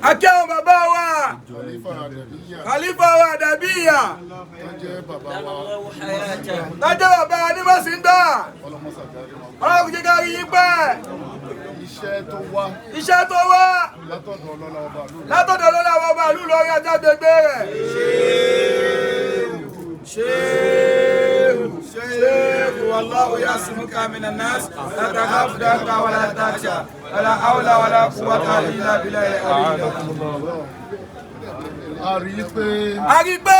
Akí àwọn bàbá wa. Khalifa Adabiya. Khalifa wa Adabiya. Tó jẹ́ bàbá wa. Lọ́jọ́ bàbá wa ní Mọ́síndà. Ọlọ́mọ́sàkárí wọn. Ọlọ́run kò jẹ́ ká rí yín pẹ́. Iṣẹ́ tó wá. Iṣẹ́ tó wá. Látọ̀dọ̀ ọlọ́lá ọba ìlú. Látọ̀dọ̀ ọlọ́lá ọba ìlú Ìlọrin àti agbègbè rẹ̀. Shehu, Shehu, wallahu yasimuka minan nas, la takhafu daraka wala takhsha, wala hawla wala quwwata illa billahi al-aliyyil azim. A rí i pé A rí i pé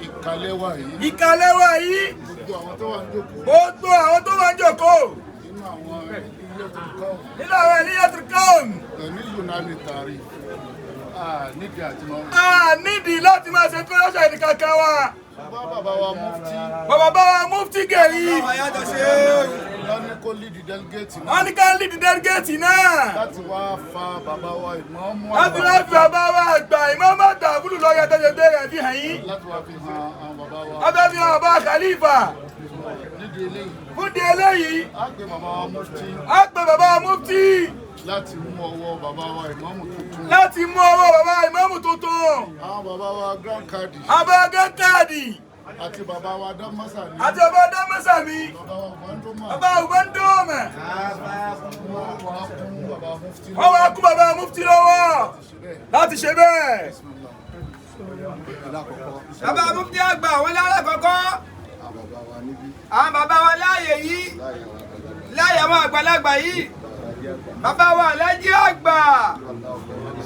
ìkàlẹ̀ wa yìí. Ìkàlẹ̀ wa yìí. Gbogbo àwọn tó wà ń jókòó. Gbogbo àwọn tó wà ń jókòó. Nínú àwọn ilé tó kọ́. Nínú àwọn ènìyàn tó kọ́. Pẹ̀lú Yunani tàrí. Nídìí àti máa. A nídìí láti máa ṣe kọ́lọ́ṣà ẹnìkankan wa. Ṣùgbọ́n bàbá wa mufti. Bàbá bá wa mufti Gẹ̀rí. Wọ́n ní kó lead delegate náà. Wọ́n ní ká lead delegate náà. Láti wá fa bàbá wa ìmáàmù àgbà. Láti wá fi bàbá wa àgbà ìmáàmù àgbà àbúrò lọ́ọ́ yàtọ̀ ṣe bẹ̀rẹ̀ fi hàn yín. Láti wá fi hàn àwọn bàbá wa. Wọ́n fẹ́ fi hàn bàbá Khalifa. Nídìí eléyìí. Fún di eléyìí. A gbé bàbá wa mufti. A gbé bàbá wa mufti. Láti mú ọwọ́ bàbá wa ìmáàmù tuntun. Láti mú ọwọ́ bàbá ìmáàmù tuntun. Àwọn bàbá wa grand cadi. Àbá grand cadi. Àti bàbá wa Dámásàmí. Àti bàbá Dámásàmí. Bàbá wa Ubandoma. Bàbá Ubandoma. Wọ́n wá kún bàbá mufti lọ́wọ́. Wọ́n wá kún bàbá mufti lọ́wọ́. Láti ṣe bẹ́ẹ̀. Bàbá mufti àgbà wọn lára kọ̀kọ́. Àwọn bàbá wa láàyè yìí. Láàyè àwọn àgbàlagbà yìí. Bàbá wa Alhaji àgbà.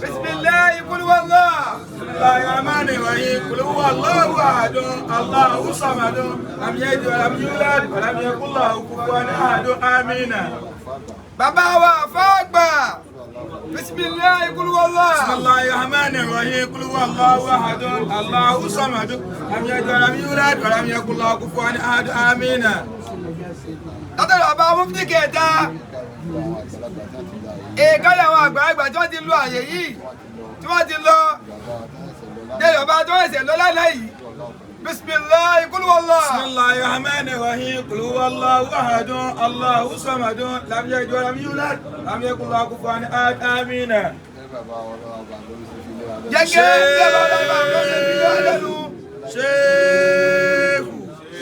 Bismillahi kul wallah. Bismillahi rahmani rahim. Kul huwallahu ahadun. Allahu samadun. Lam yalid wa lam yulad wa lam yakul lahu kufuwan ahadun. Amina. Bàbá wa àfáàgbà. Bismillahi kul wallah. Bismillahi rahmani rahim. Kul huwallahu ahadun. Allahu samadun. Lam yalid wa lam yulad wa lam yakul lahu kufuwan ahadun. Amina. Látọ̀dọ̀ bàbá mufti kẹta. Èèkàn àwọn àgbàlagbà tí wọ́n ti lo àyè yìí tí wọ́n ti lọ dé bàbá tí wọ́n ṣẹ̀ lọ lálẹ́ yìí. Bismillahi kul wallah. Bismillahi rahmani rahim. Kul huwallahu ahadun. Allahu samadun. Lam yalid wa lam yulad wa lam yakul lahu kufuwan ahad. Amina. Gẹ́gẹ́ bí bàbá bàbá ló ṣe fi wá lẹ́nu. Shehu,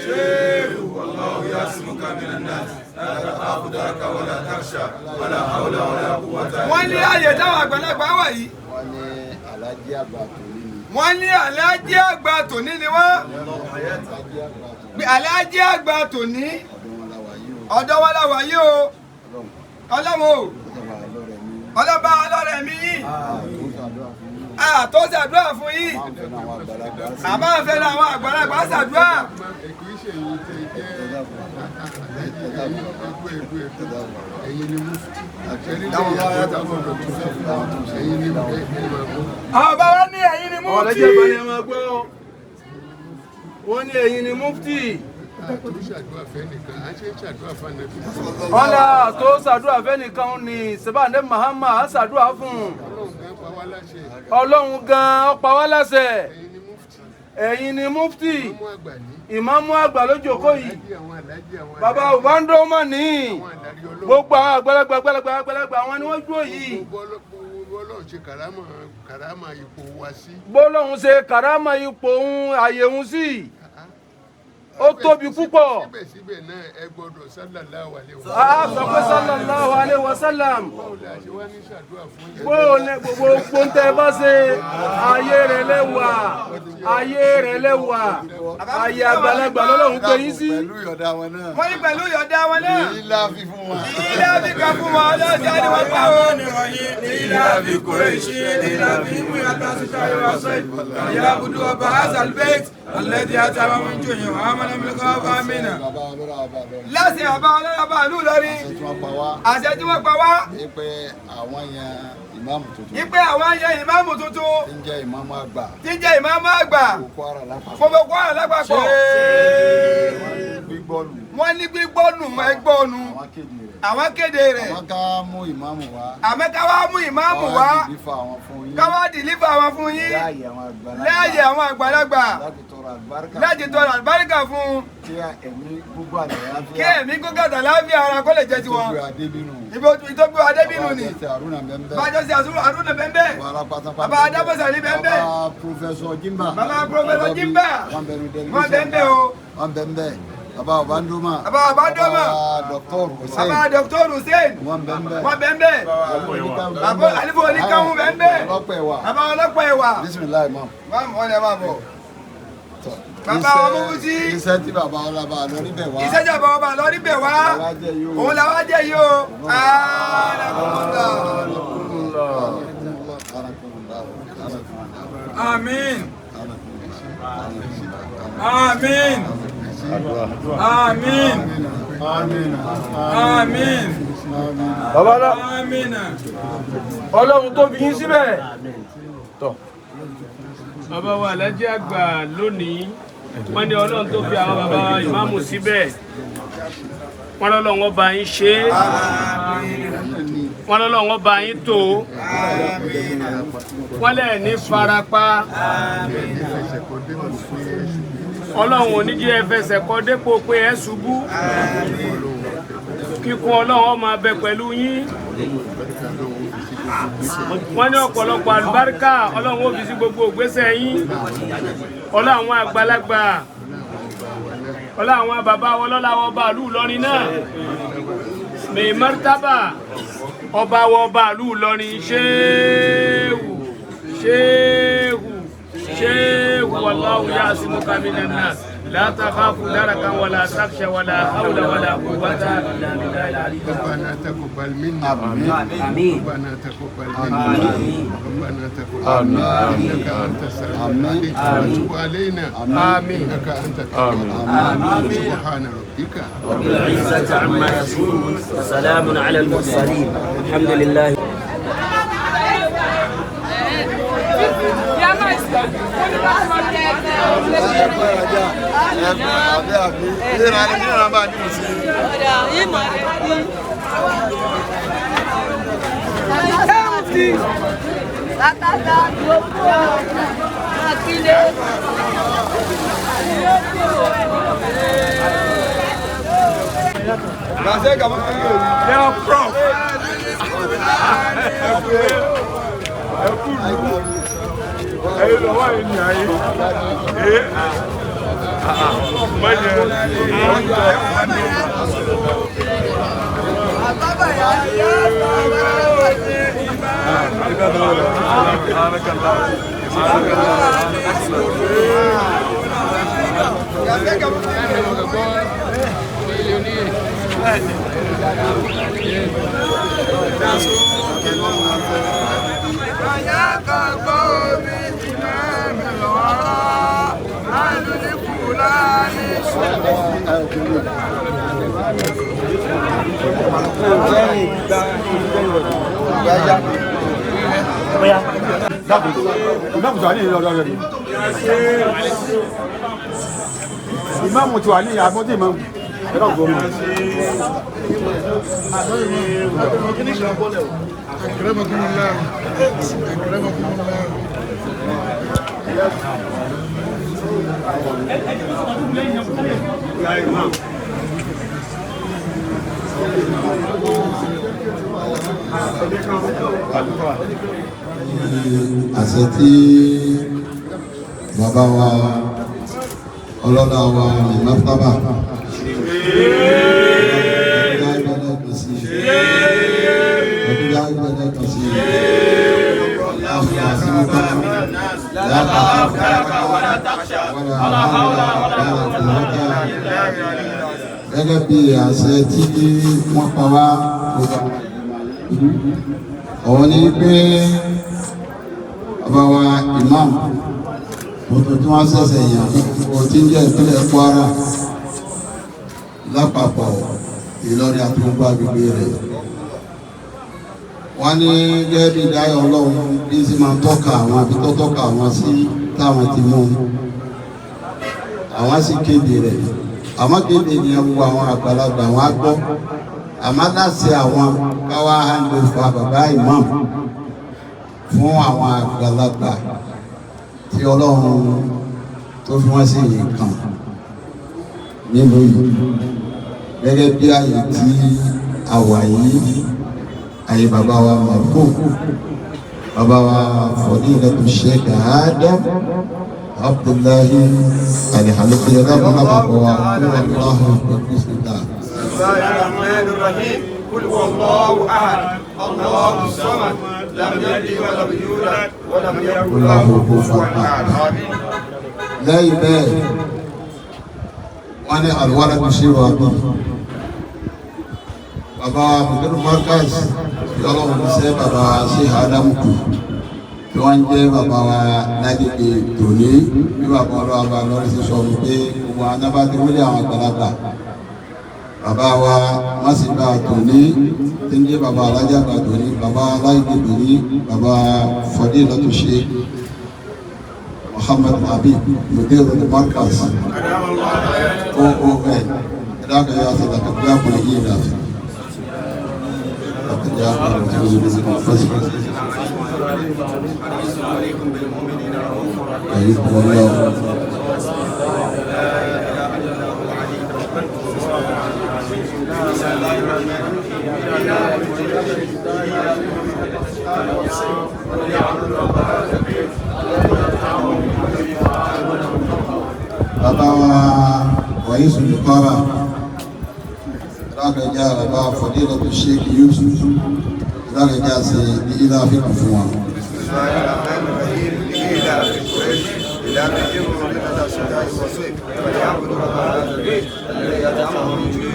Shehu, wallahu yasimuka minan nas. La takhafu daraka wala takhsha wala hawla wala quwwata. Wọ́n ní àyè táwọn àgbàlagbà wà yìí. Wọ́n ní Alhaji àgbà tòní ni. Wọ́n ní Alhaji àgbà tòní ni wọ́n. Alhaji àgbà tòní. Alhaji àgbà tòní. Ọ̀dọ̀ wọn la wà yìí o. Ọ̀dọ̀ wọn la wà yìí o. Ọlọ́run o. Ọlọ́run Ọlọ́ba ọlọ́rẹ̀ mi yìí. àtó ṣàdúrà fún yín o. Àtó ṣàdúrà fún yìí. Àmọ́ ń fẹ́ràn àwọn àgbàlagbà sí. Àmọ́ ń fẹ́ràn àwọn àgbàlagbà ṣàdúrà. Kì í ṣe èyí tẹ jẹ́ ẹgbẹ́ ẹgbẹ́ ẹgbẹ́ ẹ̀yin ni mufti. Ẹ̀yin ni ẹ̀yin ni Àwọn bàbá wa ní ẹ̀yin ni mufti. Ọ̀rẹ́jẹ̀ bá ní ẹ máa gbọ́. Wọ́n ní ẹ̀yin ni mufti. Tó ṣàdúrà fẹ́ nìkan, à ń ṣe ṣàdúrà fún ànábì. Wọ́n là tó ṣàdúrà fẹ́nìkan ní sèbáǹdé Mahama á ṣàdúrà fún un. Ọlọ́run gan pa wá láṣẹ. Ọlọ́run gan ó pa wá láṣẹ. Ẹ̀yin ni mufti. Ẹ̀yin ni mufti. Ìmáàmù àgbà ní. Ìmáàmù àgbà ló jókòó yìí. Àwọn aláàjì àwọn Bàbá Ubandoma ní. àwọn àdarí Ọlọ́run. Gbogbo àwọn àgbàlagbà àgbàlagbà àgbàlagbà àwọn ni wọ́n dúró yìí. Gbogbo Ọlọ́run ṣe kàrámà kàrámà ipò wa sí. Gbólóhùn ṣe kàrámà ipò òun àyè òun sí. Ó tóbi púpọ̀. Síbẹ̀síbẹ̀ náà ẹ gbọ́dọ̀ sallallahu alaihi wasallam. A sọ pé sallallahu alaihi wasallam. Báwo la ṣe wá ní ṣàdúrà fún yín? Bó o ní gbogbo ń tẹ bá ṣe ayé rẹ̀ lẹ́wà ayé rẹ̀ lẹ́wà ayé àgbàlagbà lọ́lọ́run pé yín sí. Pẹ̀lú ìyọ̀dá wọn náà. Wọ́n ní pẹ̀lú ìyọ̀dá wọn náà. Ìlà fi fún wọn. Ilé Áfíríkà fún wọn ọlọ́jà ni wọ́n pa wọn. إلى في قريش إلى في مئة يعبدوا رب هذا البيت الذي أتى من جوع وآمن من خوف آمين. Bàbá ọlọ́rọ̀ ọba lọ́rọ̀. Láti bàbá ọlọ́rọ̀ bá ìlú Ìlọrin. Àṣẹ tí wọ́n pa wá. Àṣẹ tí wọ́n pa wá. Ní pé àwọn yan ìmáàmù tuntun. Ní pé àwọn yan ìmáàmù tuntun. Tí ń jẹ́ ìmáàmù àgbà. Tí ń jẹ́ ìmáàmù àgbà. Gbogbo Kwara lápapọ̀. Gbogbo Kwara lápapọ̀. Gbígbọ́lù. Wọ́n ní gbígbọ́nù ẹgbọ́nu. Àwọn kéde rẹ̀. Àwọn kéde rẹ̀. Àwọn ká mú ìmáàmù wá. Àmọ́ ká wá mú ìmáàmù wá. Káwá dìlífà àwọn fún yín. Ká wá dìlífà àwọn fún yín. Láàyè àwọn àgbàlagbà. Láàyè àwọn àgbàlagbà. Láti tọrọ àlùbáríkà. Láti tọrọ àlùbáríkà fún. Kí ẹ̀mí gbogbo àlàáfíà. Kí ẹ̀mí gbogbo àlàáfíà ara kó lè jẹ́ tiwọn. Ìtọ́jú Adébínú. Ìtọ́jú Adébínú ni. Bàbá Bàjọ́ sí Àrùnà bẹ́ẹ̀. Bàbá Adábọ̀sà ní bẹ́ẹ̀. Bàbá Prọfẹ̀sọ̀ Jimba. Bàbá Prọfẹ̀sọ̀ Jimba. Wọ́n bẹ̀rù Wọ́n bẹ́ẹ̀ o. Wọ́n bẹ́ẹ̀. Bàbá Obandoma. Bàbá Obandoma. Bàbá Dr. Hussein. Bàbá Dr. Hussein. Wọ́n bẹ́ẹ̀. Wọ́n bẹ́ẹ̀. Bàbá Àlífò Oníkàwù bẹ́ẹ̀. Ọlọ́pẹ̀ wa. Bàbá Ọlọ́pẹ̀ wa. Bisimilayi mọ́. Wọ́n lè máa bọ̀. Bàbá Ọmọ́wúsí. Iṣẹ́ tí bàbá ọlọ́ba lọ níbẹ̀ wá. Iṣẹ́ tí bàbá ọba lọ níbẹ̀ wá. Òun la wá jẹ́ yìí o. Àmín. Àmín. Àmín. Àmín. Bàbá náà. Àmín. Ọlọ́run tó fi yín síbẹ̀. Tọ́. Bàbá wa Alhaji àgbà lónìí, wọ́n ní Ọlọ́run tó fi àwọn bàbá wa ìmáàmù síbẹ̀, wọ́n lọ́lọ́run ọba yín ṣe é, wọ́n lọ́lọ́run ọba yín tó, wọ́n lẹ̀ ní farapa, Ọlọ́run ò ní jẹ́ ẹ fẹsẹ̀ kọ dépò pé ẹ ṣubú, kíkún Ọlọ́run ó máa bẹ pẹ̀lú yín. Wọ́n ní ọ̀pọ̀lọpọ̀ àlùbáríkà Ọlọ́run ó fi sí gbogbo ìgbésẹ̀ yín. Ọlá àwọn àgbàlagbà, ọlá àwọn bàbá wọn lọ́lá wọn ọba ìlú Ìlọrin náà, Mai Martaba ọba wọn ọba ìlú Ìlọrin, ṣéèwù ṣéèwù ṣéèwù, wallahu ya'simuka minan nas la takhafu darakan wala takhsha wala hawla wala quwwata illa billahi al-ali. ربنا تقبل منا. آمين. ربنا تقبل منا. ربنا تقبل منا إنك أنت السميع العليم وتب علينا. آمين. إنك أنت التواب. سبحان ربك رب العزة عما يصفون وسلام على المرسلين الحمد لله. Yeah, prof. Ẹ̀yin lọ́wọ́ yìí ni ayé. Ìmáàmù tí wà ní ìlú ọ̀dọ́ rẹ̀. Ìmáàmù tí wà ní àmọ́tí ìmáàmù. Ẹ̀rọ gbọ́mọ̀. أكرمكم الله أكرمكم الله. Àṣẹ tí bàbá wa ọlọ́lá wa Mai Martaba gẹ́gẹ́ bí àṣẹ tí wọ́n pa wá òun ni pé bàbá wa imam tuntun tí wọ́n ṣẹ̀ṣẹ̀ yàn fún tí ń jẹ́ ìpínlẹ̀ Kwara lápapọ̀ Ìlọrin àti gbogbo agbègbè rẹ̀. Wọ́n ní gẹ́gẹ́ bí ìdáyọ̀ Ọlọ́run bí sì máa ń tọ́ka àwọn àbí tó tọ́ka àwọn sí táwọn ti mú àwọn sì kéde rẹ̀. Àmọ́ kéde ni gbogbo àwọn àgbàlagbà wọn á gbọ́. Àmọ́ láti àwọn káwá handover bàbá imam fún àwọn àgbàlagbà tí Ọlọ́run tó fi wọ́n sí nǹkan nílùú yìí gẹ́gẹ́ bí àyè tí a wà yìí, àyè bàbá wa mọ̀kó, bàbá wa Fadilatu Sheikh Adam Abdullahi Al-Halqi ọlọ́run bàbá wa kúrò bismillah. Bismillahirrahmanirrahim. Qul huwallahu ahad, Allahu samad, lam yalid wa lam yulad wa lam yakul lahu kufuwan ahad. Lẹ́yìn bẹ́ẹ̀ wọ́n ní alwaladu ṣírò àbí bàbá Mudiru Markaz tí Ọlọ́run ti sẹ́ bàbá Sheikh Adam kù tí wọ́n ń jẹ́ bàbá wa lágbègbè tòní bí bàbá ọlọ́wà bá lọ́rí sí sọ wípé gbogbo àwọn náà bá ti wílé àwọn àgbàlagbà bàbá wa wọ́n sì gba tòní tí ń jẹ́ bàbá alájà gba tòní bàbá aláìgbè tòní bàbá Fadilatu Sheikh Muhammad Habib Mudiru Markaz OON ذاك يا صدق جاكم إلى لقد جاءكم رسول من أنفسكم يحبكم الله. Bàbá wa wàyí sùdùkọ́ra lágbèjà bàbá Fadilatu Sheikh Yusuf lágbèjà sí ní ilá fíkù fún wa.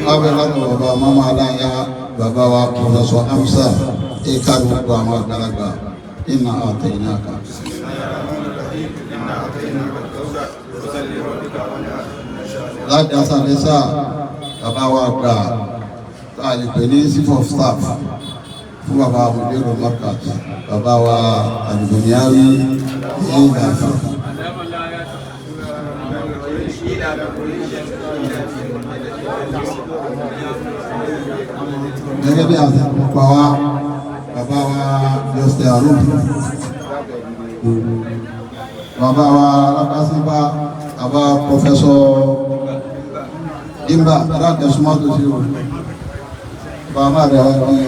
Lábẹ́ lọ́dọ̀ bàbá mama aláya bàbá wa Professor Amsa ẹ̀ka gbogbo àwọn àgbàlagbà iná àtẹ̀yìnàkà. Láti asàlẹ́sà bàbá wa gbà tá a lè pè ní chief of staff fún bàbá Mudiru Markaz bàbá wa Al-Bunyawi ní ìgbàfà. Gẹ́gẹ́ bí àti pa wá bàbá wa Jọ́sẹ̀ Arúgbó bàbá wa Alákàsíbá bàbá Professor Dimba aláàtẹ súnmọ́ tó sí o bàbá rẹ̀ wá ní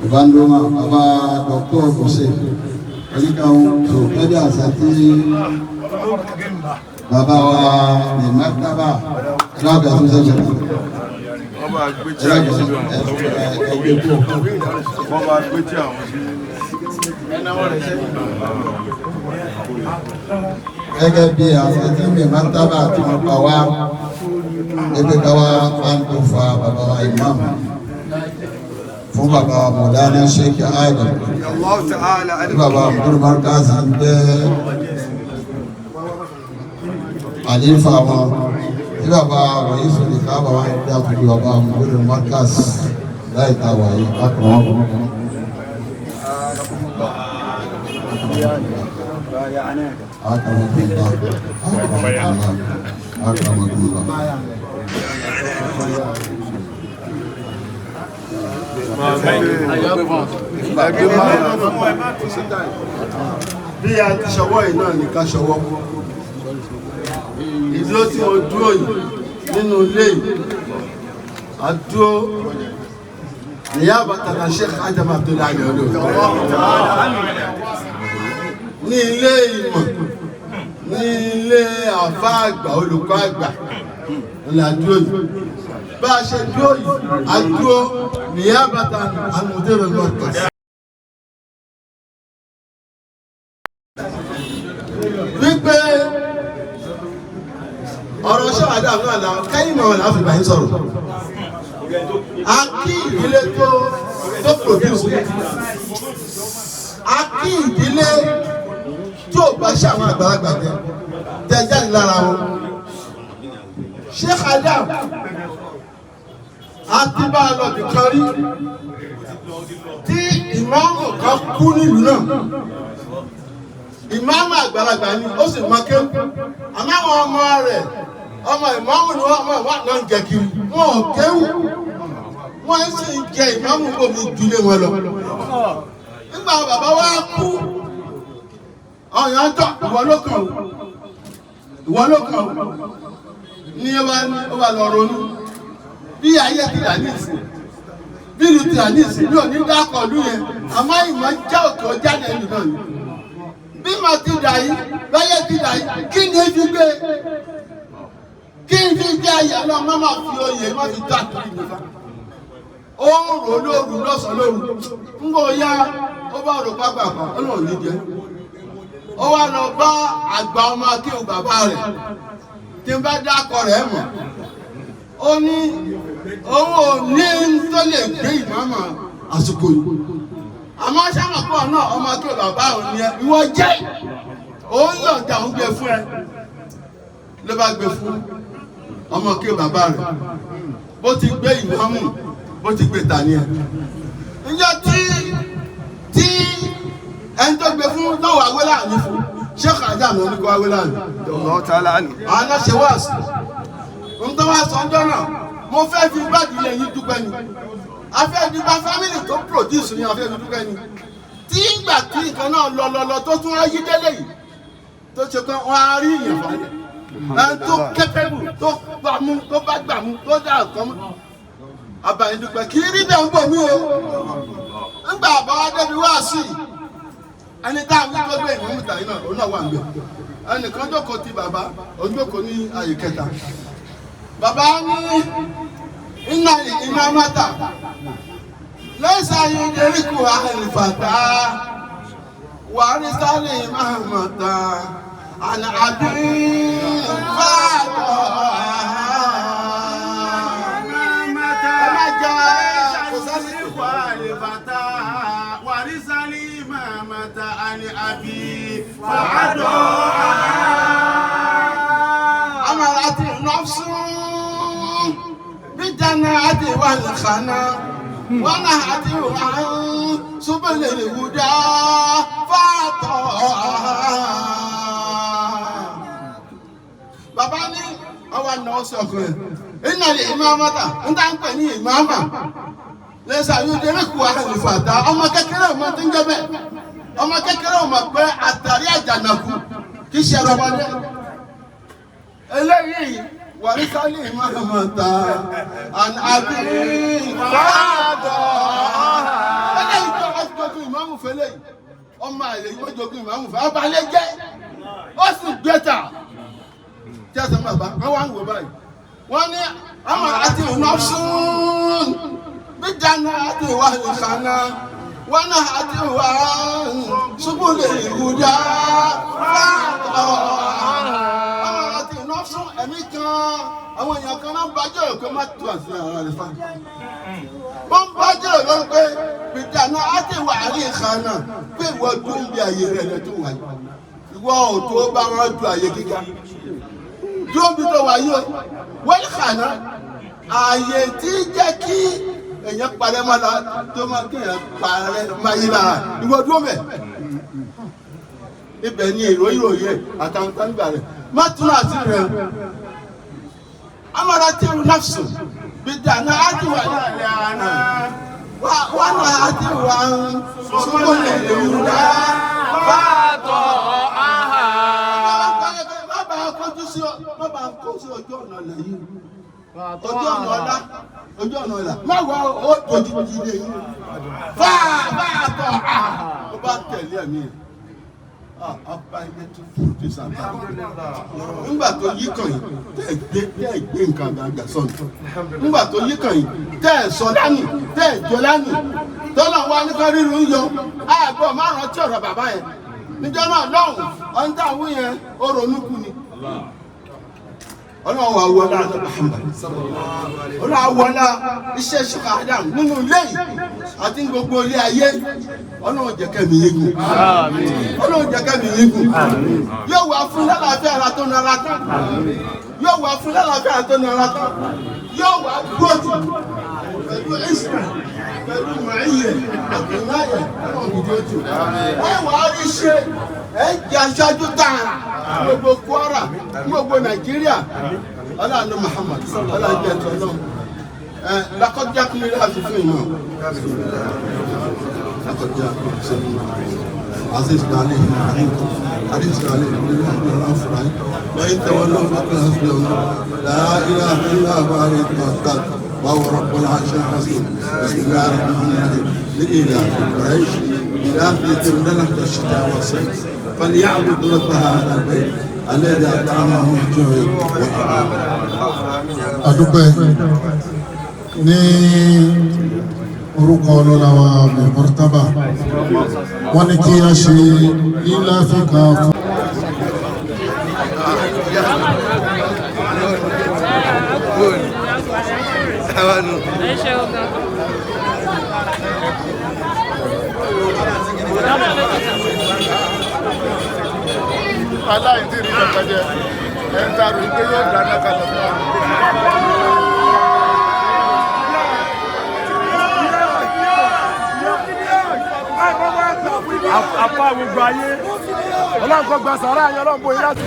ìbándóma bàbá Dr. Bose oníkàwọn tó kẹ́bí àṣà tí bàbá wa ní mẹ́tàbà aláàtẹ tó sẹ́sẹ̀ gẹ́gẹ́ bí àṣà tí mi mẹ́tàbà tí wọ́n pa wá ebi kawa handover bàbá wa imam fún bàbá wa Mọ̀lánà Sheikh Adam tí bàbá Mudiru Markaz ń jẹ́ àlífà wọn tí bàbá wọ̀nyí sọ̀rọ̀ ká bàbá ń dá kúrò bàbá Mudiru Markaz láì ta wàyí akọ̀wọ́n. Akramakumullah. Akramakumullah. Bí a ti ṣọwọ́ yìí náà ní ká ṣọwọ́. Ìdúró tí mo dúró yìí nínú ilé yìí, a dúró níyà bàtàlà Sheikh Adam Abdullahi Olóòtú. Ní ilé ìmọ̀, ní ilé àfá àgbà, olùkọ́ àgbà, la dúró yìí. Bá a ṣe dúró yìí, a dúró níyà bàtàlà Mudiru Markaz. Wípé ọ̀rọ̀ ṣọ́wádà náà la kẹ́yìn mọ̀ láti bá yín sọ̀rọ̀. A kí ìdílé tó produce. A kí ìdílé tí ò bá ṣe àwọn àgbàlagbà jẹ tẹ jáde lára wọn. Sheikh Adam a ti bá a lọ bìkan rí tí ìmáàmù kan kú nílùú náà. Ìmáàmù àgbàlagbà ni ó sì mọ kéwú. Àmọ́ àwọn ọmọ rẹ̀ Ọmọ ìmáàmù ni wọ́n, ọmọ ìmáàmù náà ń jẹ kiri. Wọn ò kéwú, wọ́n sì ń jẹ ìmáàmù bòmí jùlé wọn lọ. Nígbà bàbá wa kú, ọ̀yàn tọ̀, ìwọ ló kàn ó, ìwọ ló kàn ó. Ní ó bá lọ ronú bí ayé ti dà ní ìsìn, bí ìlú ti dà ní ìsìn, bí òní dákọ̀ ọdún yẹn, àmọ́ ìmọ̀ já òkè ọjáde ìlú náà ni. Bí màá ti dà yìí, báyé ti dà yìí, kí ni fi gbé? Kí n fi gbé ayé lọ, má má fi oyè, má fi tó àtúntò ìgbà. Ó ń rò lóru lọ́sàn-án lóru. Ń gbọ́ ya, ó bá rò pápákọ̀, ó lòun ní jẹ. Ó wá lọ bá àgbà ọmọ akéwù bàbá rẹ̀. Tí n bá dákọ̀ rẹ̀ mọ̀. Ó ní òun ò ní tó lè gbé ìmáàmà àsìkò yìí. Àmọ́ sábàpọ̀ náà ọmọ akéwù bàbá òun ni ẹ, ìwọ jẹ́. Òun yọ̀ǹda òun gbé fún ẹ. Ló bá gbé fún ọmọ akéwù bàbá rẹ̀. Bó ti gbé ìmáàmù, bó ti gbé tà ní ẹ. Ǹjẹ́ tí ẹni tó gbé fún náà wà wé láàánú fún? Sheikh Adam ló ní kó wá wé láàánú. Àwọn náà ṣe wáàsí. Ń tó wá sọ ọjọ́ náà, mo fẹ́ fi gbàdúrà ilé yín dúpẹ́ ni. A fẹ́ fi bá fámìlì tó produce ni a fẹ́ fi dúpẹ́ ni. Tí ìgbà tí nǹkan náà lọ lọ lọ tó tún ayé délé yìí, tó ṣe pé wọ́n á rí ìyẹn fún ẹ. Ẹni tó kẹ́pẹ́bù tó gbà mú tó bá gbà mú tó dá nǹkan mú. Àbàyìn dúpẹ́ kì í rí bẹ́ẹ̀ ń bọ̀ mí o. Ńgbà àbáwá débi wá sí i, ẹni tá a wí tó gbé ìmọ̀ mùtà yìí náà, òun náà wà ń bẹ̀. Ẹnìkan jókòó ti bàbá, òun jókòó ní àyè kẹta. Bàbá ní iná iná mátà lẹ́sà yìí deríkù àlìfàtà wàrí sálẹ̀ ìmáàmàtà àná àbí fàtọ̀. Ẹ má jẹ́ kò sásìkò. أمرت نفس بالجنات والخنا ونهت عن سبل الهدى فأطاعها. Bàbá ní ọwọ́ náà sọ ọkùnrin iná lè ìmáàmà ń tá ń pè ní ìmáàmà lẹ́sà yóò dérè kú àlùfàtà ọmọ kékeré ọmọ tó ń jẹ́ bẹ́ẹ̀ ọmọ kékeré ọmọ pé àtàrí àjànàkú kì í ṣe ọmọdé eléyìí wàrísálì ìmáàmà àbí fàdọ̀ eléyìí tó ọjọ́gun ìmáàmù fẹlẹ́ yìí ọmọ àlè yìí ọjọ́gun ìmáàmù fẹ́ abalẹ̀ jẹ́ ó sì gbẹ́ta tí a sọ ma bá wọn wá ń wò báyìí wọn ní àmọ́ àti nọ́ọ̀sùn bí dáná àti ìwà ìkànnà wọn náà àti ìwà ṣubú lè ìhùdá fáàtọ̀ àmọ́ àti nọ́ọ̀sùn ẹ̀mí kan àwọn èèyàn kan náà ń bájọ́ rẹ̀ pé má tu àti ara rẹ̀ fa wọ́n ń bájọ́ rẹ̀ lọ́rùn pé bí dáná àti ìwà ìkànnà pé ìwọ dún bí àyè rẹ̀ lẹ́tọ̀ wáyé ìwọ ò tó bá wọn ju àyè gíga dúró bí tó wà yìí o wọ́n kàná ààyè tí jẹ́ kí èèyàn parẹ́ máa la tó máa kí èèyàn parẹ́ máa yí lára ìwọ dúró mẹ́. Ibẹ̀ ni ìròyìn òye àtàwọn táǹgbà rẹ̀ má tún àti rẹ̀ amara tí o nafsu bí dáná á ti wà wà náà á ti wà ń sọ́kò lè wúdà bá a tọ̀ áhà. Má bàa kó sí ojú ọ̀nà ọ̀la yìí, ojú ọ̀nà ọ̀la, ojú ọ̀nà ọ̀la, má wọ ó dojú ti ilé yìí. Fáà tọ̀ á, ó bá tẹ̀lé ẹ̀mí ẹ̀. Ọba ilé tó fún ti sàǹtà. Nígbà tó yí kàn yìí, tẹ́ ẹ̀ gbé nǹkan àgbàgbà sọ̀nù. Nígbà tó yí kàn yìí, tẹ́ ẹ̀ sọ lánìí, tẹ́ ẹ̀ jọ lánìí. Tọ́lá wa ní kọ́ ríru ń yọ, àgbọ̀ má rántí ọ̀rọ̀ bàbá yẹn. Níjọ́ náà lọ́hùn, ọ̀n táwọn yẹn ó ronú kú ni. Ọlọ́run wa wọlá Muhammad, Ọlọ́run wọlá iṣẹ́ Sheikh Adam nínú ilé yìí àti gbogbo ilé ayé. Ọlọ́run jẹ́ kẹ́mi yín gùn, Ọlọ́run jẹ́ kẹ́mi yín gùn. Yóò wá fún lálàáfíà ara tó nara tán, yóò wá fún lálàáfíà ara tó nara tán, yóò wá gbòdì pẹ̀lú Israel pẹ̀lú màáyẹ àtúnáyẹ Ọlọ́run kìí tó ẹ wà á rí ṣe ẹ jẹ́ aṣáájú tààrà gbogbo Kwara gbogbo Nàìjíríà. Ọlọ́run Muhammad ọlọ́run jẹ́ ẹ̀tọ́ náà ẹ lakọjá kúnlẹ̀ láti fún ìmọ̀ lakọjá sẹ́yìn aziz nalẹ aziz nalẹ lọ́yìn tẹ́wọ́ náà fún hasbi ọ̀nà láìlá ilá àbáyé tọ́ka wàhùn rọ̀bọ̀lá aṣọ àṣọ bisimilahi rahman rahim ní ìlà quraish ìlà fi tẹ̀wọ́n ṣìtà wọ́sẹ̀ فليعبدوا رب هذا البيت الذي أطعمهم من جوع وآمنهم. Adúpẹ́ ní orúkọ ọlọ́lá wa mọ̀tàbà, wọ́n ní kí a ṣe lílá fíkà fún. Aláìní rí kankan jẹ ẹ̀ ń tarò pé yóò dáná kalẹ̀ fún wa. Apá gbogbo ayé ọlọ́run kò gba sàárà yẹn, ọlọ́run bóyá láti.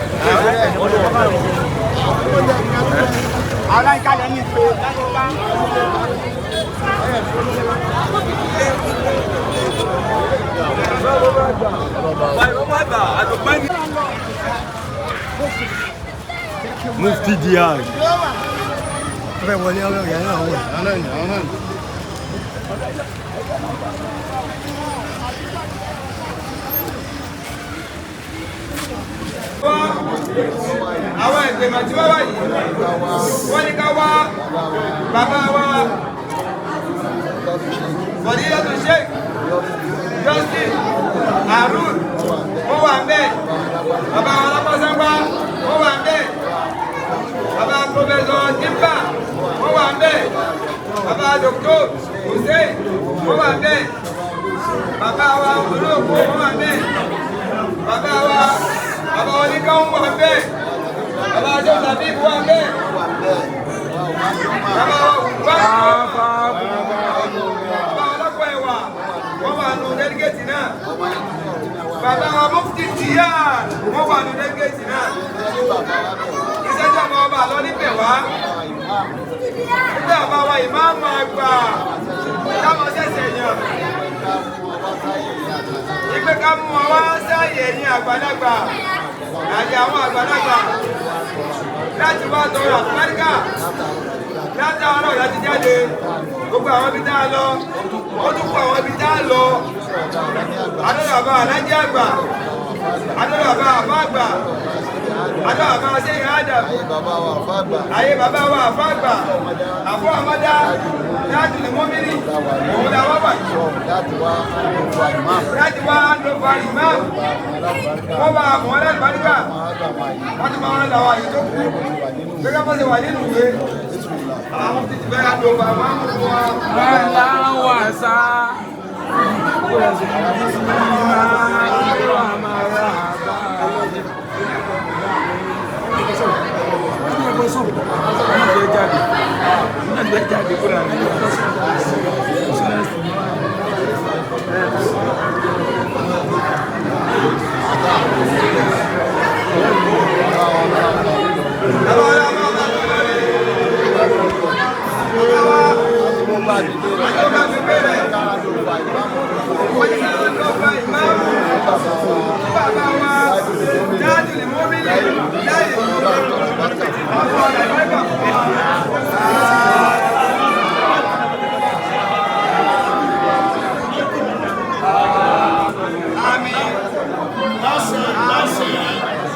Aláìkálẹ̀ ní ìpè. Mufti Diag. Ọbẹ̀ wọlé ọbẹ̀ yẹn náà wọ̀. Àwọn ìgbìmọ̀ tí wọ́n wà yìí, wọ́n ní ká wá bàbá wa Fọ̀dílátù Sheikh Justin Harun, wọ́n wà ń bẹ̀. Bàbá wa Lápásánpá, wọ́n wà ń bẹ̀. Bàbá Pọfẹsọ Jimba, wọ́n wà ń bẹ̀. Bàbá Dr. Hussein, wọ́n wà ń bẹ̀. Bàbá wa Olóòkú, wọ́n wà ń bẹ̀. Bàbá wa bàbá oníkan wà ń bẹ̀. Bàbá Jọ́sà bíbí wà ń bẹ̀. Bàbá wa wà bàbá ọlọ́pàá ẹ̀wà, wọ́n wà nù dẹ́gẹ́tì náà. Bàbá wa Mufti Tìyà, wọ́n wà nù dẹ́gẹ́tì náà. Iṣẹ́ tí àwọn ọba àlọ́ níbẹ̀ wá. Nígbà bàbá wa ìmáàmù àgbà táwọn ṣẹ̀ṣẹ̀ yàn. Ìpè ká mú wọn wá sáàyè ẹ̀yìn àgbàlagbà àti àwọn àgbàlagbà láti wá tọrọ àfúráríkà látàárọ̀ láti jáde gbogbo àwọn ibi tá a lọ, ó tún kó àwọn ibi tá a lọ. Adọ́dọ̀ bàbá alájí àgbà, adọ́dọ̀ bàbá àbá àgbà, adọ́dọ̀ bàbá sẹ́yìn ádàm, ayé bàbá wa àfá àgbà, àfọ́ àmọ́dá láti lè mọ́mìnì òun là wá wà láti wá lọ́fà ìmáàmù, wọ́n bá mọ̀ ọ́ láti bá wọ́n ti máa ń làwọn àyè tó kù gẹ́gẹ́ bó ṣe wà nínú ìwé àwọn ti ti bẹ́ẹ̀ ló bá máa ń mú wa. Bàlá wà sá.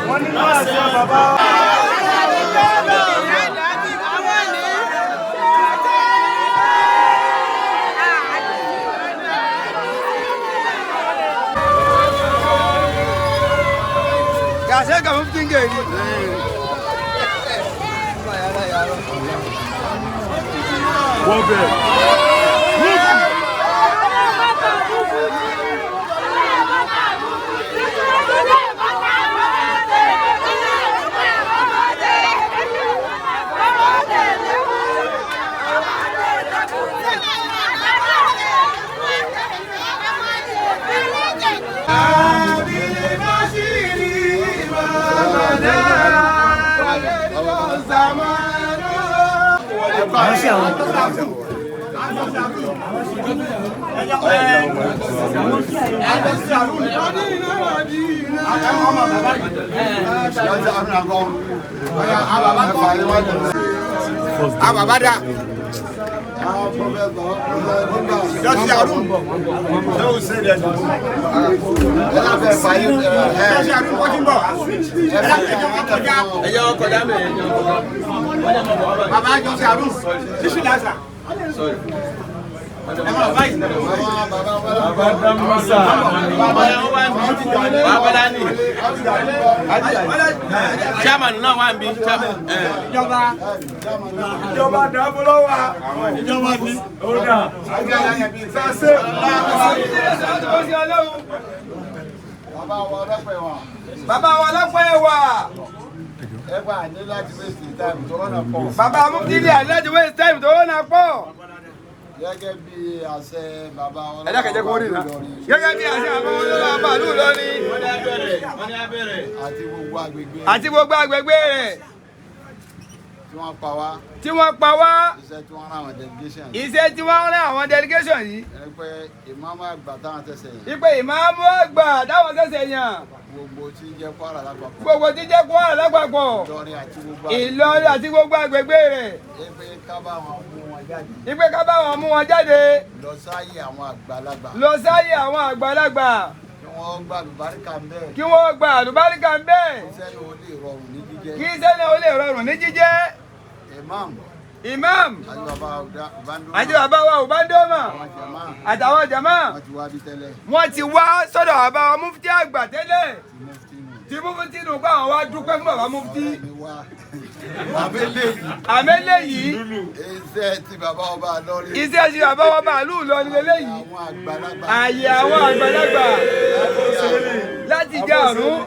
Wọ́n ní láti bàbá. Gàṣẹ́ gàmú fi ń gèrè. Wọ́n bẹ̀. Àbílẹ̀ bá ṣì rí màmá náà. Ababada. Jọ́sí Arun. Jọ́sí Arun kọ́ tí ń bọ̀. Ẹ̀yọ́ kọjá mẹ́. Bàbá Jọ́sí Arun. Ṣíṣí lásà. Chairman náà wà níbí. Ìjọba. Ìjọba dàbò lọ́wọ́. Ìjọba ní. Ó dà. Bàbá wa lọ́pọ̀ ẹ̀wà. Bàbá Mufti ní láti waste time tó rọ́nà pọ̀. Gẹ́gẹ́ bí àṣẹ bàbá wa Ẹ̀dá kẹ̀jẹ́ kó rí iná. Gẹ́gẹ́ bí àṣẹ bàbá wọn lọ́wọ́ bàálù lọ́rin. Àti gbogbo agbègbè Àti gbogbo agbègbè rẹ̀ tí wọ́n pa wá. Tí wọ́n pa wá. Iṣẹ́ tí wọ́n rán àwọn delegation. Iṣẹ́ tí wọ́n rán àwọn delegation yìí. Ẹni pé ìmáàmù àgbà táwọn tẹ̀sẹ̀ yìí. Ipe ìmáàmù àgbà táwọn ṣẹ̀ṣẹ̀ yàn. Gbogbo tí ń jẹ́ Kwara lápapọ̀. Gbogbo tí ń jẹ́ Kwara lápapọ̀. Ìlọrin àti gbogbo Ìlọrin àti gbogbo agbègbè rẹ̀. Ipe ká bá wọn mú wọn jáde. Ipe ká bá wọn mú wọn jáde. Lọ sáyé àwọn àgbàlagbà. Lọ sáyé àwọn àgbàlagbà. Kí wọ́n gba àlùbáríkà ń bẹ́ẹ̀. Kí wọ́n gba àlùbáríkà ń bẹ́ẹ̀. Kí iṣẹ́ náà ó lè rọrùn ní jíjẹ́. Kí iṣẹ́ náà ó lè rọrùn ní jíjẹ́. Imam. Imam. Àti bàbá Ubandoma. Àti bàbá wa Ubandoma. Àtàwọn jàmá. Wọ́n ti wá bí tẹ́lẹ̀. Wọ́n ti wá sọ́dọ̀ bàbá wa Mufti àgbà tẹ́lẹ̀. Tí Mufti nù pé àwọn wá dúpẹ́ fún bàbá Mufti. Àmẹ́lẹ̀ yìí. Iṣẹ́ ti bàbá ọba lọ́rí. Iṣẹ́ ti bàbá ọba ìlú Ìlọrin lélẹ́yìí. Àyè àwọn àgbàlagbà. Láti jẹ ọ̀run.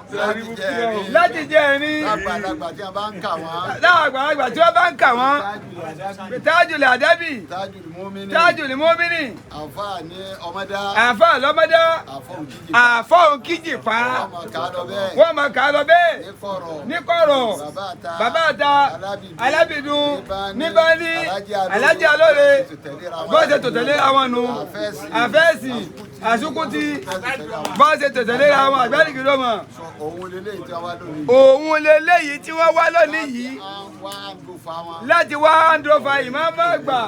Láti jẹ ẹ̀rin. Àgbàlagbà tí wọ́n bá ń kà wọ́n. Láàgbàlagbà tí wọ́n bá ń kà wọ́n. Tájùlẹ̀ àdábì. Tájùlẹ̀ mọ́mìnì. Àfáà ní ọmọdá. Àfáà lọ́mọdá. Àfọ́ òkìjì pa. Wọ́n máa kà á lọ bẹ́ẹ̀. Ní kọ̀rọ̀. Bàbá àta. Alábìdún. Níbání. Alájí alóore. Bọ́ọ̀sẹ̀ tó tẹ̀lé àwọn nu. Àfẹ́sì. Àsukúti. Bọ́ọ̀sẹ̀ tó tẹ̀lé àwọn àgbẹ̀rìgì ló mọ̀. Òun leléyìí tí wọ́n wá lónìí. Òun leléyìí tí wọ́n wá lónìí yìí. Láti wá handover ìmáàmù àgbà.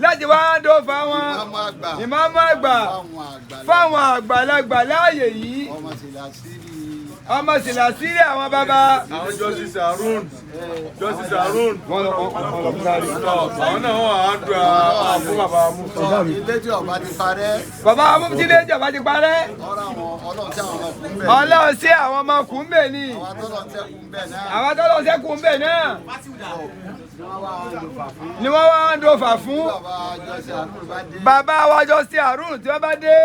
Láti wá handover wọn. Ìmáàmù àgbà. Fáwọn àgbàlagbà láàyè yìí. Ọmọ sìlàsírí àwọn bàbá. Àwọn Justice Harun. Justice Harun. Àwọn náà wọ́n á dùn fún bàbá Mufti. Ilé tí ọba ti parẹ́. Bàbá Mufti ilé tí ọba ti parẹ́. Ọlọ́run sí àwọn ọmọ kùnbẹ̀ ni. Àwọn tọ́lọ̀ sẹ́kù ń bẹ̀ náà. Ni wọ́n wá ń dòfà fún. Bàbá wa Justice Harun tí wọ́n bá dé.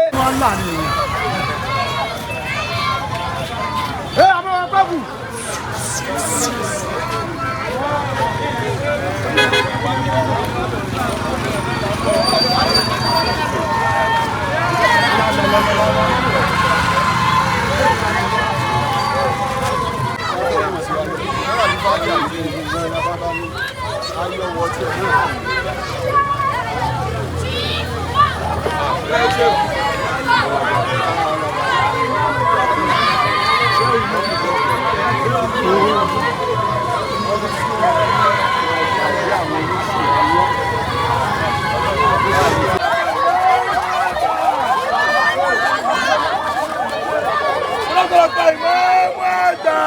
Ẹ àmọ́ wọn pẹ́ kù. Ọlọ́pàá ìmáàmù àgbà.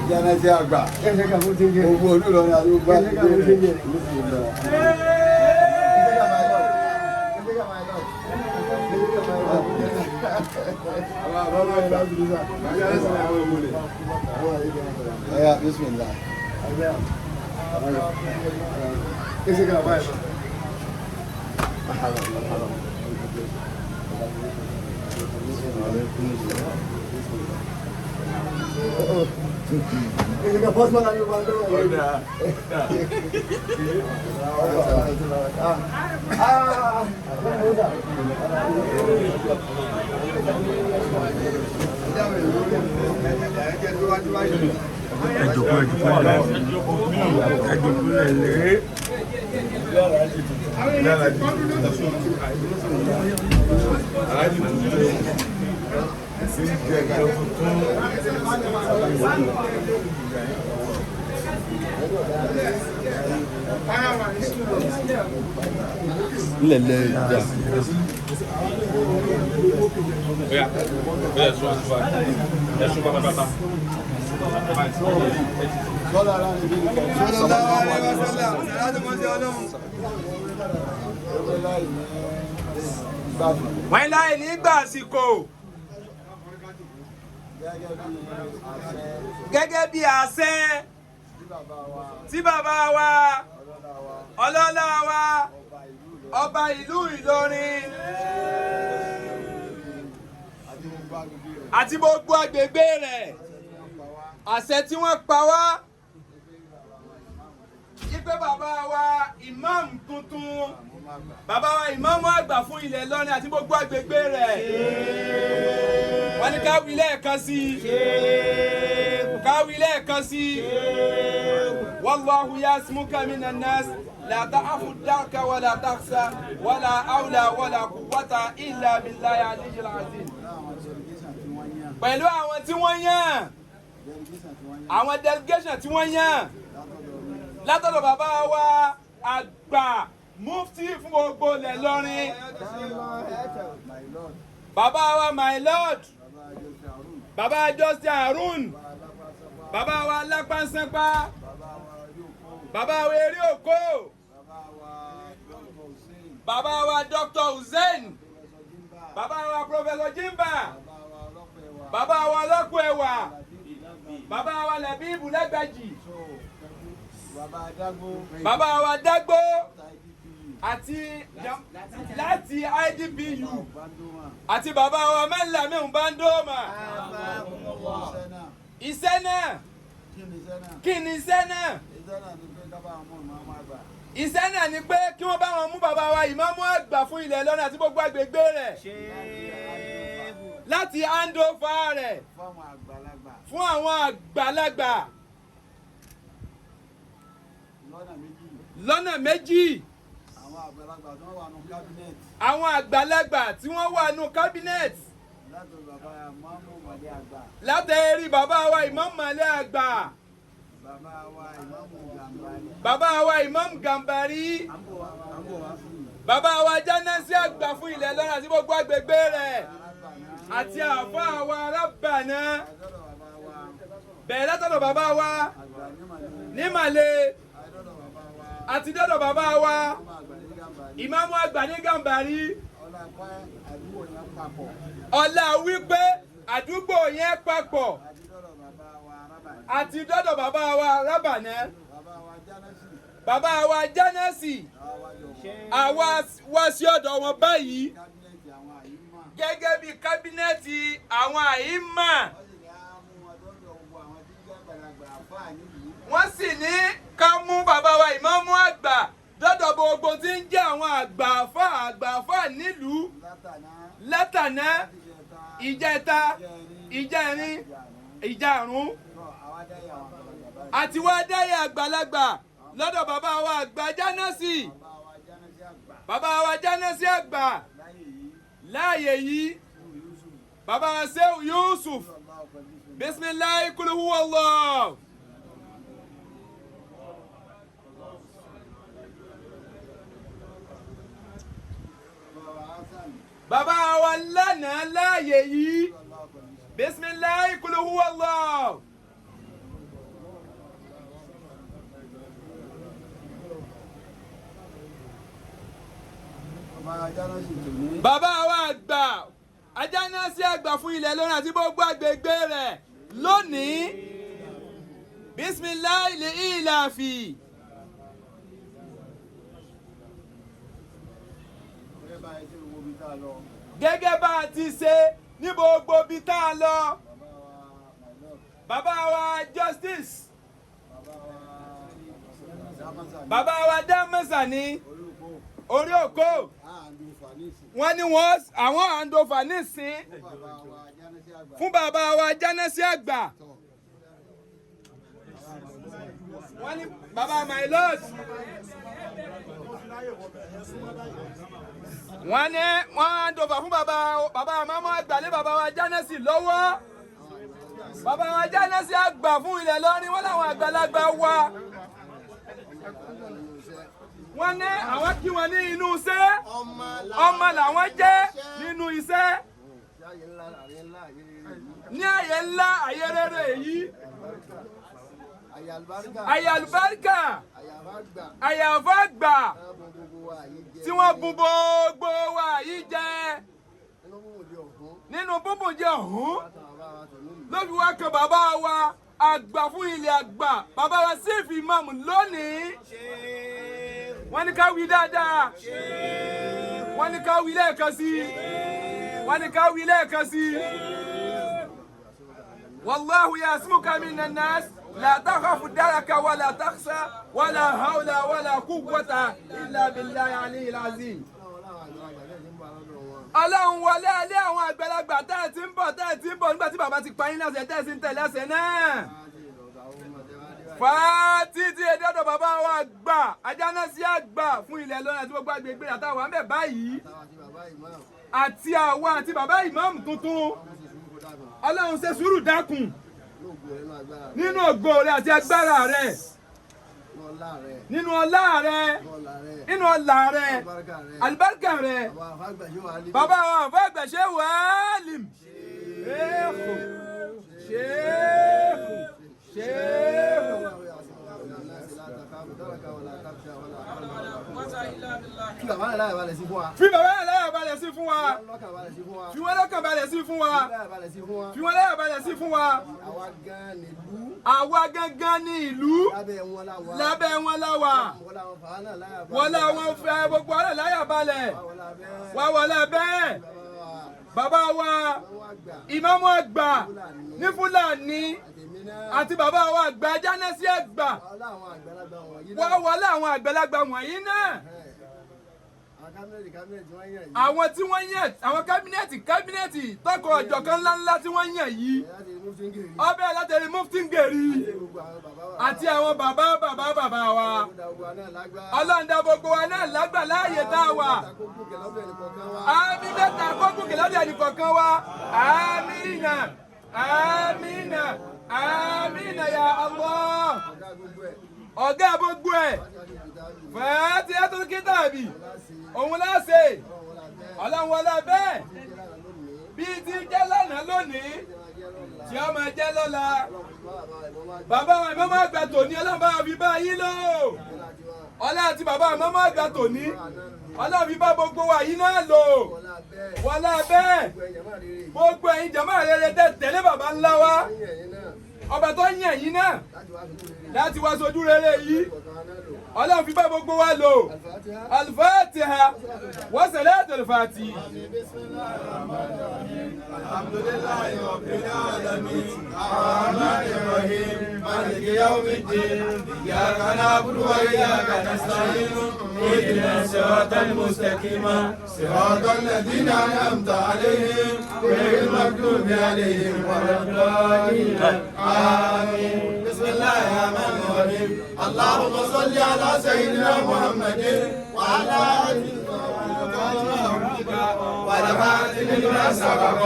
Jẹ́nẹ́sì àgbà. Gbogbo olúlọrin àti gbogbo àgbègbè rẹ̀. Ọya bismillah. Nílẹ̀ ìjà. Sallallahu alaihi wasallam. Salatu mọ́sí Ọlọ́run. Wọ́n láì nígbà àsìkò gẹ́gẹ́ bí àṣẹ tí bàbá wa ọlọ́lá wa ọba ìlú Ìlọrin àti gbogbo agbègbè rẹ̀ àṣẹ tí wọ́n pa wá wípé bàbá wa ìmáàmù tuntun bàbá wa ìmáàmù àgbà fún ilẹ̀ Ìlọrin àti gbogbo agbègbè rẹ̀ wọ́n ní ká wí lẹ́ẹ̀kan sí i ká wí lẹ́ẹ̀kan sí i wallahu yasmuka minan nas la ta'afu daka wala takhsha wala hawla wala quwwata illa billahi aliyyil azim. Pẹ̀lú àwọn tí wọ́n yàn, àwọn delegation tí wọ́n yàn látọ̀dọ̀ bàbá wa àgbà mufti fún gbogbo ilẹ̀ Ìlọrin, bàbá wa my lord, bàbá Justin Harun, bàbá wa Lápánsápá, bàbá wa Eré Òkó, bàbá wa Dr. Hussein, bàbá wa Professor Jimba, bàbá wa Ọlọ́kùn Ẹwà, bàbá wa Lẹ́bíbù Lẹ́gbẹ̀jì, bàbá wa Dágbó àti láti IDPU àti bàbá wa Mẹ́làmí Mbandoma. Iṣẹ́ náà kí ni iṣẹ́ náà? Iṣẹ́ náà ni pé kí wọ́n bá wọn mú bàbá wa ìmáàmù àgbà fún ilẹ̀ Ìlọrin àti gbogbo agbègbè rẹ̀ láti handover rẹ̀ fún àwọn àgbàlagbà lọ́nà méjì. Àwọn àgbàlagbà tí wọ́n wà nù cabinet látẹ̀rí bàbá wa Ìmáàmù Màlẹ́ àgbà, bàbá wa Ìmáàmù Gàmbàrí, bàbá wa Jánásí àgbà fún ilẹ̀ Ìlọrin àti gbogbo agbègbè rẹ̀ àti àfáà wa Rábànà, bẹ̀rẹ̀ látọ̀dọ̀ bàbá wa Nímàlẹ́ àti dọ́dọ̀ bàbá wa Ìmáàmù àgbà ní Gàmbàrí. Ọlá wípé àdúgbò yẹn papọ̀ àti dọ́dọ̀ bàbá wa Rábànà, bàbá wa Jánásì, àwa wá sí ọ̀dọ̀ wọn báyìí gẹ́gẹ́ bí kábínẹ̀tì àwọn àìmà. Wọ́n sì ní ká mú bàbá wa ìmáàmù àgbà dọ́dọ̀ gbogbo tí ń jẹ́ àwọn àgbààfà àgbààfà nílùú látàná, ìjẹta, ìjẹrin, ìjàrún àti wá dáyà àgbàlagbà lọ́dọ̀ bàbá wa àgbà Jánásì, bàbá wa Jánásì àgbà láàyè yìí, bàbá wa Shehu Yusuf, bisimilahi kul huwa Allah. Bàbá wa lánàá láàyè yìí, Bismillahi kulu huwa Allah. Bàbá wa àgbà Ajánásí àgbà fún ilẹ̀ Ìlọrin àti gbogbo agbègbè rẹ̀ lónìí. Bismillahi li ilafi. Gẹ́gẹ́ bá a ti ṣe ní gbogbo ibi tá a lọ. Bàbá wa Justice. Bàbá wa Dámọ́sà ní orí òkó. Wọ́n ní wọ́n àwọn àǹdọ̀fà nísìn fún bàbá wa Ajánásí àgbà. Wọ́n ní bàbá my lord. Wọ́n ní wọ́n àǹdọ̀fà fún bàbá bàbá màmá àgbà lé bàbá wa Ajánásí lọ́wọ́. Bàbá wa Ajánásí àgbà fún ilẹ̀ Ìlọrin, wọ́n làwọn àgbàlagbà wa. Wọ́n ní àwọn kí wọn ní inú iṣẹ́, ọmọ làwọn jẹ́ nínú iṣẹ́. Ní àyè ńlá àyè rere yìí, àyè àlùbáríkà, àyè àfáàgbà tí wọ́n bùn gbogbo wa yìí jẹ nínú búbùn jẹ ọ̀hún ló fi wá kan bàbá wa àgbà fún ilẹ̀ àgbà, bàbá wa Chief Imam lónìí. Wọ́n ní ká wí dáadáa, wọ́n ní ká wí lẹ́ẹ̀kan sí, wọ́n ní ká wí lẹ́ẹ̀kan sí. Wallahu yasmuka minan nas la takhafu daraka wala takhsha wala hawla wala quwwata illa billahi aliyyil azim. Ọlọ́run wọlé alẹ́ àwọn àgbàlagbà tẹ́ ẹ ti ń bọ̀ tẹ́ ẹ ti ń bọ̀ nígbà tí bàbá ti pa yín láṣẹ tẹ́ ẹ sì ń tẹ̀lé àṣẹ náà. Fàátì tí èdè ọ̀dọ̀ bàbá wa àgbà Ajánásí àgbà fún ilẹ̀ Ìlọrin àti gbogbo agbègbè àtàwọn àmì báyìí àti àwa àti bàbá ìmáàmù tuntun. Ọlọ́run ṣe sùúrù dákun nínú ògo rẹ àti agbára rẹ, nínú ọlá rẹ, nínú ọlá rẹ, àlùbáríkà rẹ. Bàbá wa àfọ àgbà Shehu Alim. Ṣéhù Ṣéhù Ṣéhù. Fi bàbá yẹn láyà balẹ̀ sí fún wa. Fi bàbá yẹn láyà balẹ̀ sí fún wa. Fi wọ́n lọ́kàn balẹ̀ sí fún wa. Fi wọ́n láyà balẹ̀ sí fún wa. Àwa gangan ní ìlú. Lábẹ́ wọn la wà. Wọ́n làwọn fẹ́ gbogbo ara láyà balẹ̀. Wà wọlé bẹ́ẹ̀. Bàbá wa ìmáàmù àgbà ní Fúlàní àti bàbá wa àgbà Ajánásí àgbà. Wà wọlé àwọn àgbàlagbà wọ̀nyí náà. Àwọn tí wọ́n yàn, àwọn kábínẹ̀tì tọkọ̀ ọ̀jọ̀kan ńláńlá tí wọ́n yàn yìí, ọbẹ̀ látẹ̀rí Mufti Ngeri àti àwọn bàbá bàbá bàbá wa. Ọlọ́run dá gbogbo wa náà lágbà láàyè tá a wà. Àmín mẹ́ta kókùnkè lọ́dọ̀ ẹnìkọ̀ọ̀kan wa. Àmínà àmínà àmínà ya Allah. Ọ̀gá gbogbo ẹ̀ fẹ́ẹ́ tí ẹ tó kí tàbí òun láṣẹ Ọlọ́run wọlé bẹ́ẹ̀ bí ti jẹ́ lánàá lónìí tí ó máa jẹ́ lọ́la. Bàbá wa ìmọ̀mọ́ àgbà tòní Ọlọ́run bá fi bá yín lò. Ọlá àti bàbá ìmọ̀mọ́ àgbà tòní Ọlọ́run fi bá gbogbo wa yín náà lò. Wọlé bẹ́ẹ̀ gbogbo ẹ̀yin jàmáà rere tẹ́ tẹ̀lé bàbá ńlá wa, ọba tó yàn yín náà láti wá sojú rere yìí, Ọlọ́run fi bá gbogbo wa lò. Al-Fatiha wa salatul Fatihi. Alhamdulillahi rabbil alamin, arrahmanir rahim, maliki yawmiddin, iyyaka na'budu wa iyyaka nasta'in, ihdinas siratal mustaqim, siratal ladzina an'amta alayhim, ghayril maghdubi alayhim waladdallin. Amin. Bismillahir rahmanir rahim. Allahumma salli ala sayyidina Muhammadin wa ala alihi ونفعت لما سبق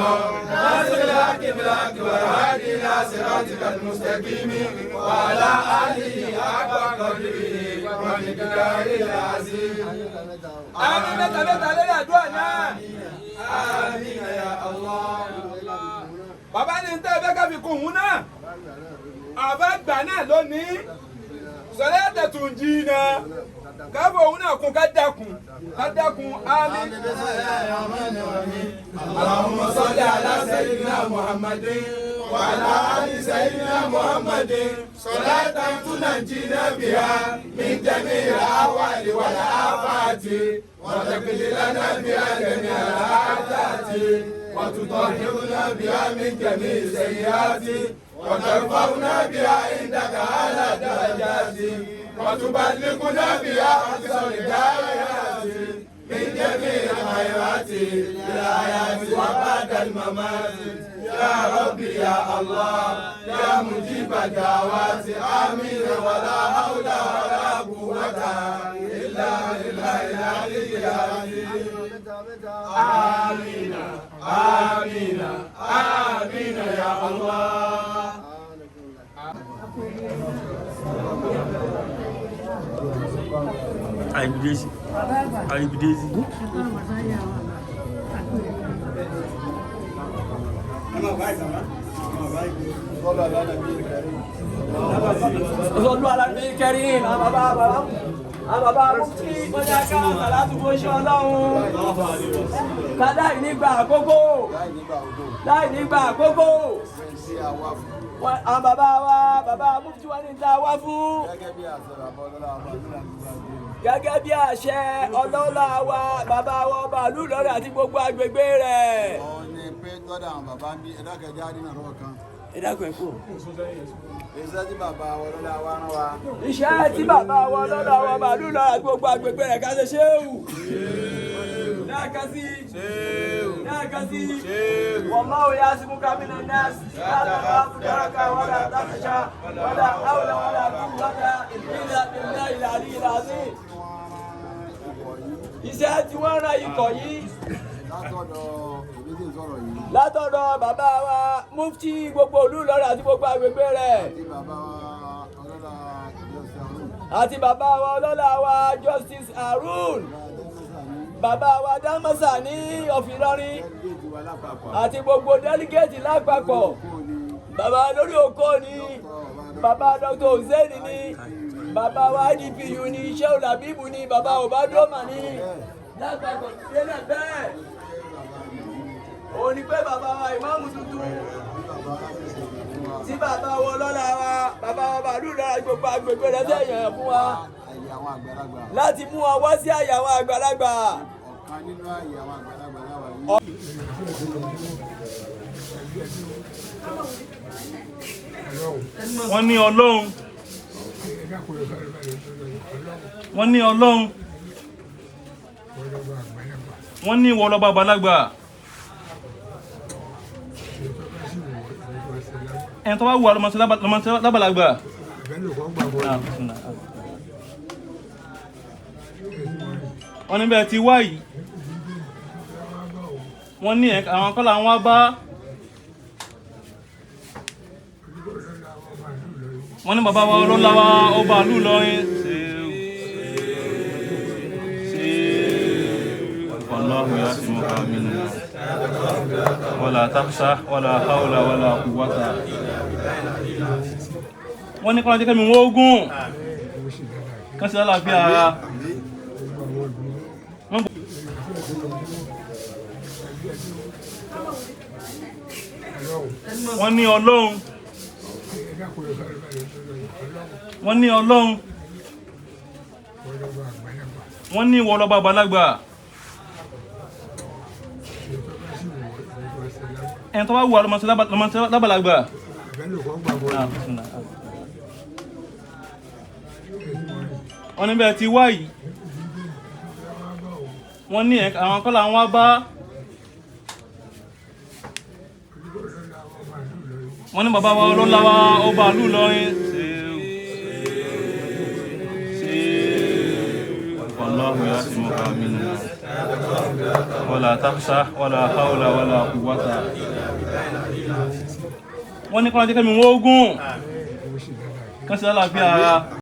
ناصر الحق بالحق والهادي إلى صراطك المستقيم وعلى آله حق قدره ومقداره العظيم. Àmín mẹ́ta mẹ́ta lórí àdúrà náà. آمين يا الله. Bàbá ní kún òun náà. Àbá gbà náà lónìí. Sọlá tún jí iná. Káfọ̀ òun náà kún ká dákun. Ká dákun àmín. اللهم صل على سيدنا محمد وعلى آل سيدنا محمد صلاة تنجينا بها من جميع الأهوال والآفات وتقضي لنا بها جميع الحاجات وتطهرنا بها من جميع السيئات وترفعنا بها عندك أعلى درجات وتبلغنا بها أقصى الغايات من جميع الخيرات في الحياة وبعد الممات يا ربي يا الله يا مجيب الدعوات آمين ولا حول ولا قوة إلا بالله العلي العظيم. آمين آمين آمين يا الله. Ayibidesi. Ayibidesi. Sọlú alábí kẹrin, àwọn bàbá bàbá àwọn bàbá mufti wọ́n ní aká àlàtú bó ṣe ọlọ́run. Ká láì nígbà àkókò, láì nígbà àkókò. Àwọn bàbá wa bàbá mufti wọ́n ní ta wá fún. Gẹ́gẹ́ bí àṣẹ ọlọ́lá wa bàbá wa ọba ìlú Ìlọrin àti gbogbo agbègbè rẹ̀. Ó ní pé lọ́dọ̀ àwọn bàbá ń bí ẹ̀dá kẹjá nínú ọ̀rọ̀ kan. Ẹ dákun ẹ kú. Iṣẹ́ tí bàbá wa ọlọ́lá wa rán wa. Iṣẹ́ tí bàbá wa ọlọ́lá wa ọba ìlú Ìlọrin àti gbogbo agbègbè rẹ̀ ká ṣe ṣéwù. Lẹ́ẹ̀kan sí. Lẹ́ẹ̀kan sí. Wallahu ya'simuka minan nas. La takhafu daraka wala takhsha wala hawla wala quwwata illa billahil aliyyil azim. Iṣẹ́ tí wọ́n rán ikọ̀ yìí Látọ̀dọ̀ èmi tí ń sọ̀rọ̀ yìí. látọ̀dọ̀ bàbá wa mufti gbogbo ìlú Ìlọrin àti gbogbo agbègbè rẹ̀. Àti bàbá wa ọlọ́lá Jọ́sí Harun. Àti bàbá wa ọlọ́lá wa Justice Harun. Bàbá wa Dámọ́sà ní ọ̀fìlọrin àti gbogbo délígéètì lápapọ̀. Bàbá lórí oko ni, bàbá Dr. Hussein ni, bàbá wa IDPU ni, Shehu Labibu ni, bàbá Obadoma ni. Lápapọ̀ délẹ̀ bẹ́ẹ̀. Òun ni pé bàbá wa ìmáàmù tuntun tí bàbá wa ọlọ́lá wa bàbá wa bàálù lọ́ra gbogbo agbègbè rẹ̀ sẹ́yìn fún wa Àyè àwọn àgbàlagbà. láti mú wa wá sí àyè àwọn àgbàlagbà. Ọ̀kan nínú àyè àwọn àgbàlagbà láwa yìí. Wọ́n ní ọlọ́run. Wọ́n ní ọlọ́run. Wọ́n ní ìwọ lọ́ba àgbàlagbà. Ẹni tó bá wù wá ló máa ṣe lábàlagbà. Wọ́n ní bẹ́ẹ̀ ti wá yìí. Wọ́n ní àwọn kọ́là wọn bá. Wọ́n ní bàbá wa ọlọ́lá wa ọba ìlú Ìlọrin. Wallahu ya'simuka minan nas. Wala takhsha wala hawla wala quwwata. Wọ́n ní kọ́lá jẹ́ kẹ́mi wọ́n ogun. Kán sí lálàáfíà ara. Wọ́n ní ọlọ́run. Wọ́n ní ọlọ́run. Wọ́n ní ìwọ lọ́ba àgbàlagbà. Ẹni tó bá wù wá ló máa ṣe lábàlagbà. Wọ́n ní bẹ́ẹ̀ ti wá yìí. Wọ́n ní àwọn kọ́là wọn bá. Wọ́n ní bàbá wa ọlọ́lá wa ọba ìlú Ìlọrin. Wallahu ya'simuka minan nas. Wala takhsha wala hawla wala quwwata. Wọ́n ní kọ́lá jẹ́ kẹ́mi wọ́n ogun. Kán sí lálàáfíà ara.